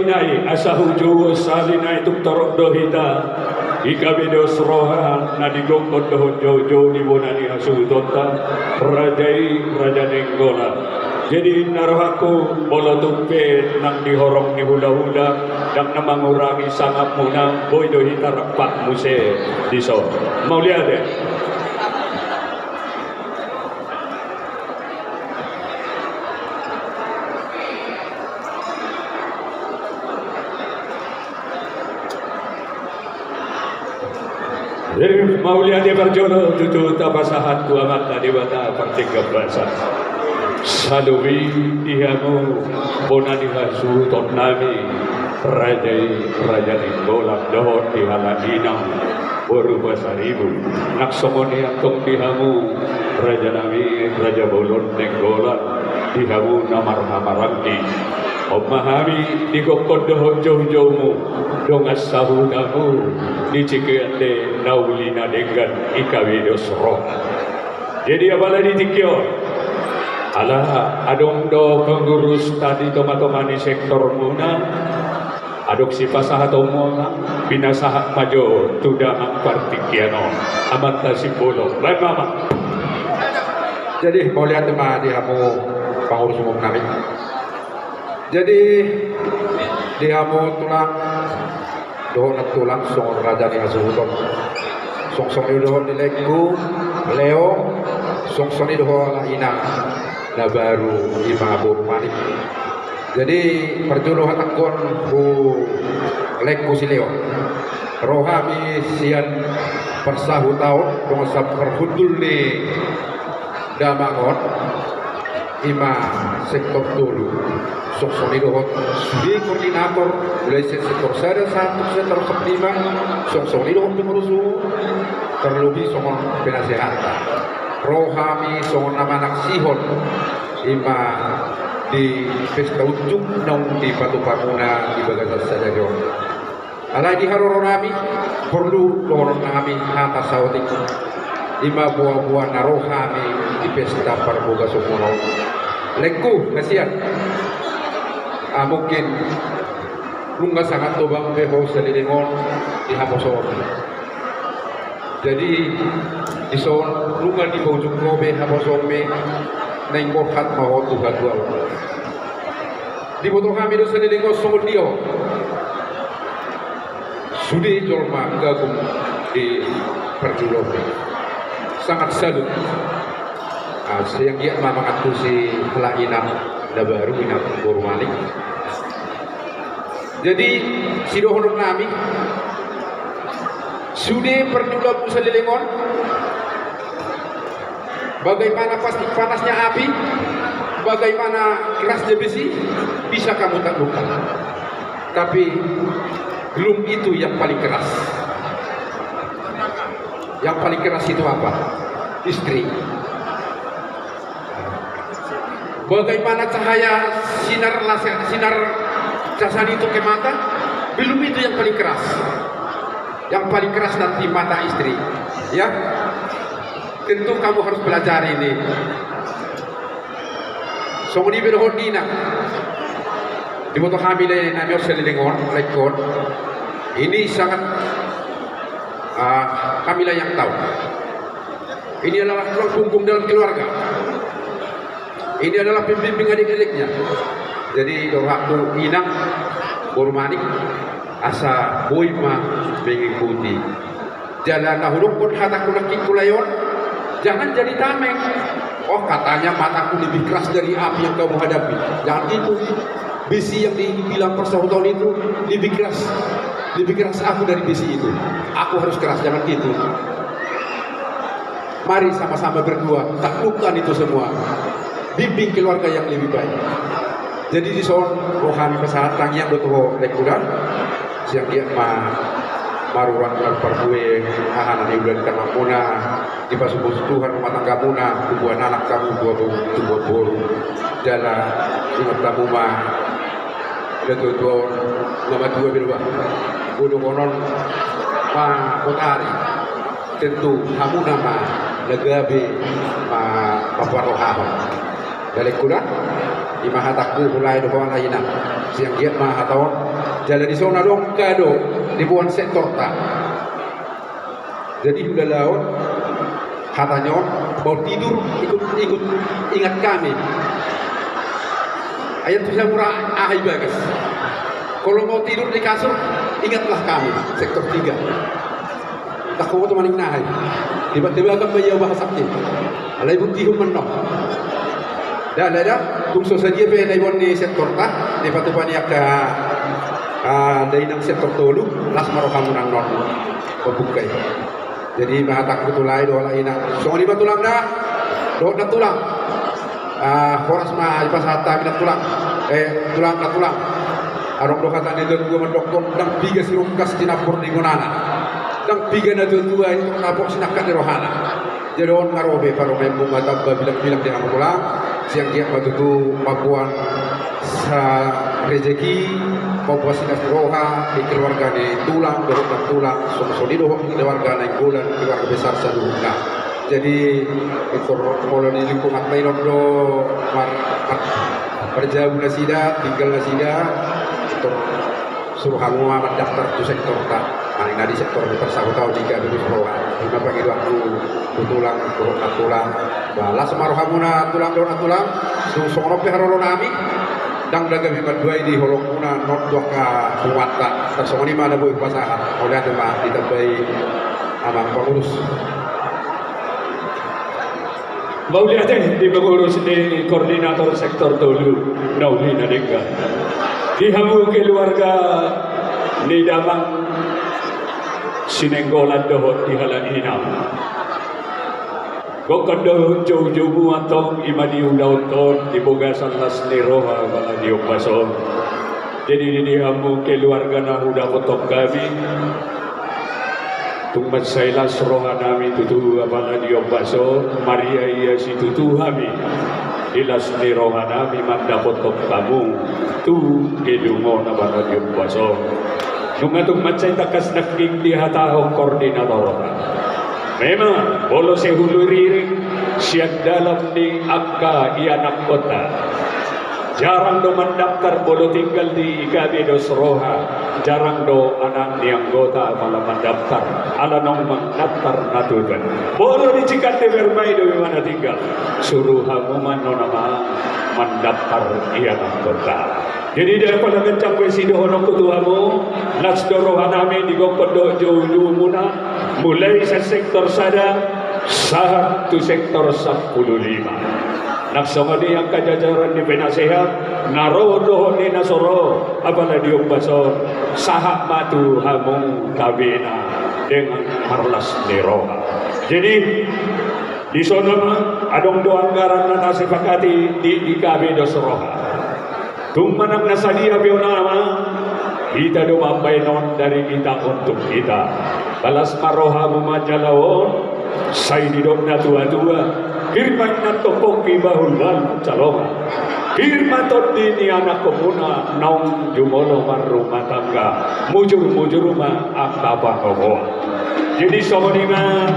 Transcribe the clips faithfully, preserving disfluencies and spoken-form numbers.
Nai asa hujou sali nai tung torop do hita. Ingkon be dos roha na digokhon dohot joujou ni bona ni hasuhutonta, raja i Raja Nainggolan. Jadi na rohangku, molo tung pe nang di horong ni hulahula ndang na mangurangi sangapmuna, boi do hita rap muse dison. Mauliate. Mauliate parjolo tutu tapasahat tu Amanta Debata pardenggan basa. Salobi di hamu bona ni hasuhutonnami, raja i Raja Nainggolan, dohot di halak inang boru Pasaribu. Nang songon i antong di hamu rajanami Raja Bolon Nainggolan, di hamu na marhahamaranggi. On ma hami digokhon dohot joujoumu, dongan sahutamu di tingki ande na uli na denggan, ingkon be dos roha. Jadi apala di tingki on, ala adong do pengurus tadi, tongatonga ni sektormuna, adong sipasahatonmu, pinasahat ma jo tu damang partingkian on, Amanta Simbolon. Baen ma, Amang. Jadi mauliate ma di hamu pangurus umumnami. Jadi di hamu tulang dohot nantulang songon raja ni hasuhuton, songon i dohot di laengku Leo, songon i dohot halak inang na baru, ima boru Manik. Jadi parjolo hatangku on tu laengku si Leo. Ro hami sian parsahutaon dongan saparhundul ni damang on, ima sektor tolu. Songon i dohot sude koordinator, mulai sian sektor sada sahat tu sektor opat lima, songon i dohot pengurus umum, terlebih songon penasehat. Ro hami songon na manaksihon, ima di pesta unjuk naung dipatupamuna di bagasan sadari on. Alai di haroronami porlu dohononnami hata saotik, ima boaboa na ro hami di pesta parbogasonmuna on. Laengku na sian, ah, mungkin nunga sangat tobang be ho saleleng on di haposoon. Jadi dison nunga dipaujung ho be haposoonmi, naeng borhat ma ho tu hatuaon. Diboto hami do saleleng on songon dia ho sude jolma gabung di parjolo on. Sangat salut. Ah, sai anggiat ma mangantusi halak inang na baru, inang boru Manik. Jadi sidohononnami, sude parjolo on saleleng on, bagaimana pasti panasnya api, bagaimana kerasnya besi, bisa kamu taklukkan. Tapi belum itu yang paling keras. Yang paling keras itu apa? Istri. Bagaimana cahaya sinar las-, sinar casan itu ke mata? Belum itu yang paling keras. Yang paling keras nanti mata istri. Ya. Tentu kamu harus pelajari ini. Songon i be dohot di inang. Diboto hami laenami on saleleng on, laengkon. Ini sangat, ah, kami lah yang tahu. Ini adalah tulang punggung dalam keluarga. Ini adalah pembimbing adik-adiknya. Jadi dohononku inang boru Manik, asa boi ma mengikuti. Jala na hudokkon hatangku nangkin mulai on, jangan jadi tameng. Oh, katanya mataku lebih keras dari api yang kamu hadapi. Jangan gitu. Besi yang dibilang parsahutaon itu lebih keras. Lebih keras aku dari besi itu. Aku harus keras, jangan gitu. Mari sama-sama berdua taklukkan itu semua. Bimbing keluarga yang lebih baik. Jadi dison ro hami pasahat tangiang do tu ho, laengku da. Sai anggiat ma marurat marparbue, aha na niula ni tanganmuna, dipasupasu Tuhan rumah tanggamuna, tubuan anak hamu, tubuan bo-, tubuan boru. Jala ingot hamu ma, na tuatua on, na matua be do bah. Boi dohonon ma botari. Tentu hamu nama na gabe ma-, mamparrohahon. Laengku da, ima hatangku, mulai do ho halak inang. Sai anggiat ma hata on Jala dison adong angka do diboan sektorta. Jadi hulala on, hatana on, molo tidur ikut, ikut ingat kami. Ai tusi mura aha i bagas. Kalau mau tidur di kasur, ingatlah kami, sektor tiga. Ndang huboto manang aha i. Tiba-tiba kan bahasa sakti. Alai buktihon ma annon. Ndada, tung so sadia pe na diboan ni sektorta, dipatupa ni angka, ah, dainang sektor tolu, las ma rohamuna annon. Pembuka i. Jadi, manghatai tu lae do halak inang. Songon i ma tulang da. Dohot nantulang. Ah, horas ma dipasahat hami nantulang. Eh, tulang, nantulang. Adong do hata ni natuatua mandokkon, ndang piga sirungkas tinapur di bonana. Ndang piga natuatua i tong dapot sinangkap ni rohana. Jadi on nga ro be parumaenmuna tamba bilangbilang di hamu tulang. Sian giat ma tutu mamboan sa rejeki, mamboan silas roha di keluarga ni tulang dohot nantulang, songon i dohot keluarga Nainggolan, keluarga besar saluhutna. Jadi, Victor, molo di lingkungan Bailon do mar-, mar-, marjabu nasida, tinggal nasida, Victor, suru hamu ma mandaftar tu sektorta. Manang na di sektor ni parsahutaon di gabe dos roha. Ima pangidoanku tu tulang, tu nantulang. Ba, las ma rohamuna tulang dohot nantulang. Songon on pe haroro nami. Ndang dagabe manduai di holongmuna annon tu angka punguanta. Tarsongon i ma na boi hupasahat. Mauliate ma ditambai amang pangurus. Mauliate di pangurus ni koordinator sektor tolu, na uli na denggan. Di hamu keluarga ni damang si Nainggolan dohot di halak inang. Gokkon do joujoumu antong, ima di ulaonta on di bagasan las ni roha apala di ombas on. Jadi di hamu keluarga na hudapothon hami, tung mansai las roha nami tutu apala di ombas on, mariaia situtu hami di las ni roha nami mandapothon hamu tu gedung on apala di ombas on. Nunga tung mansai tangkas nangkin dihatahon koordinatorta. Memang, molo sihuluhuluhon sian dalan ni angka ianakkonta, jarang do mandaftar molo tinggal di gabe dos roha, jarang do anak ni anggota apala mandaftar, ala naung mandaftar na tutu. Molo di Cikande Permai do memang na tinggal, suru hamu ma annon amang mandaftar ianakkonta. Jadi, daripada ganjang be sidohononku tu hamu, las do roha nami di gokkon dohot joujoumuna, mulai sian sektor sada sahat tu sektor sampulu lima. Nang songon i angka jajaran ni penasehat, na ro dohot ni na so ro, apala di ombas on, sahat ma tu hamu tabena dengan marlas ni roha. Jadi, dison ma adong do anggaran na tasepakati di, di gabe dos roha. Tung manang na sadia pe on amang, hita do mambahen on dari kita untuk kita. Ba las ma rohamu ma jala on, sai didok natuatua, pir ma inna tompongki bahulbahul pansalongan. Pir ma tondi ni anakkonmuna naung jumolo marrumah tangga, mujurmujur ma angka pangomoan. Jadi songon i ma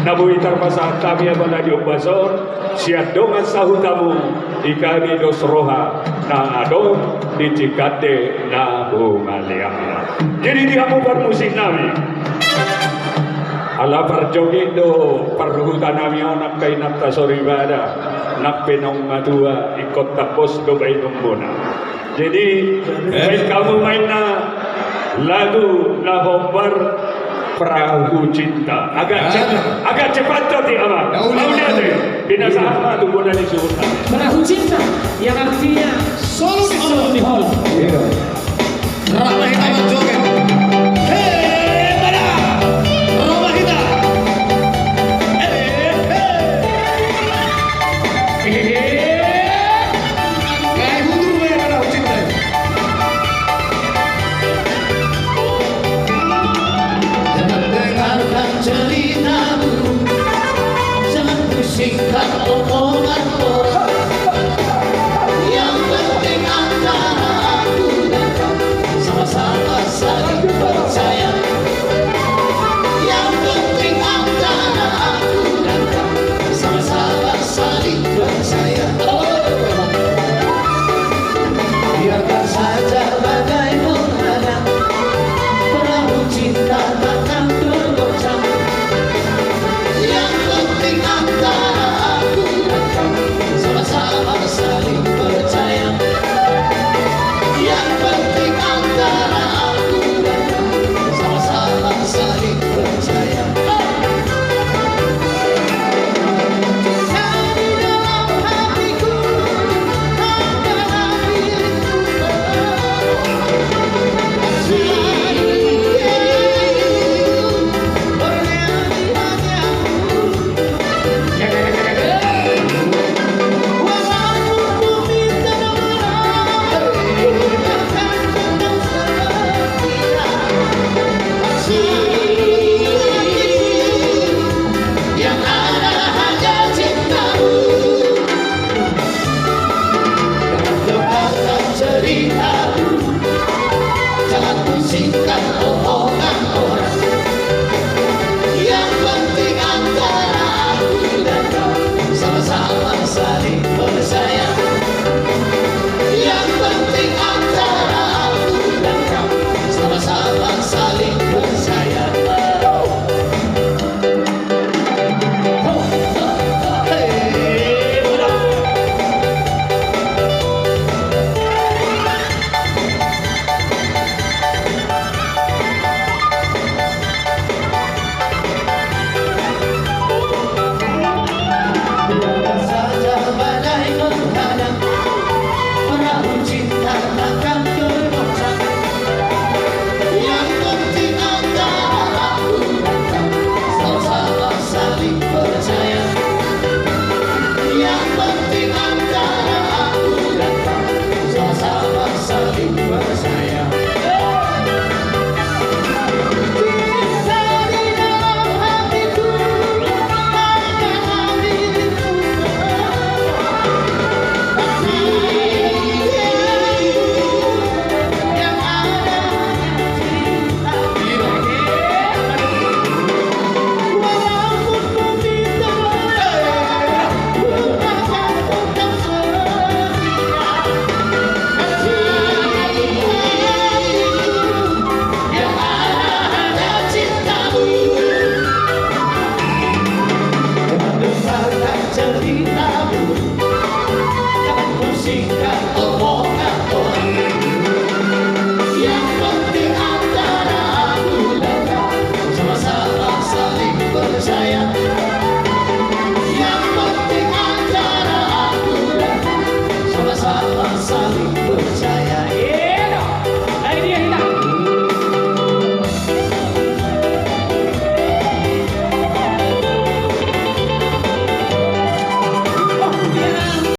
na boi tarpasahat hami apala di ombas on, sian dongan sahutamu, di gabe dos roha na adong di Cikande na humaliang. Jadi di hamu parmusik nami, ala parjoget do parhuta nami on angka inanta soripada, nang pe naung matua ingkon tambos do baenonmuna. Jadi, eh, baen hamu ma inna lagu na hombar Perahu Cinta. Agak ce-, agak cepat saja, amang. Mauliate. Pinasahat ma tu bona ni suhut. Perahu Cinta, yang artinya solo di hol. Iya. Rama hita marjoget. Hei, pada. Rama hita. Hei, hei. Hei, hei. Dengarkan ceritaku, jangan ku singkat omonganku. Yang penting antara aku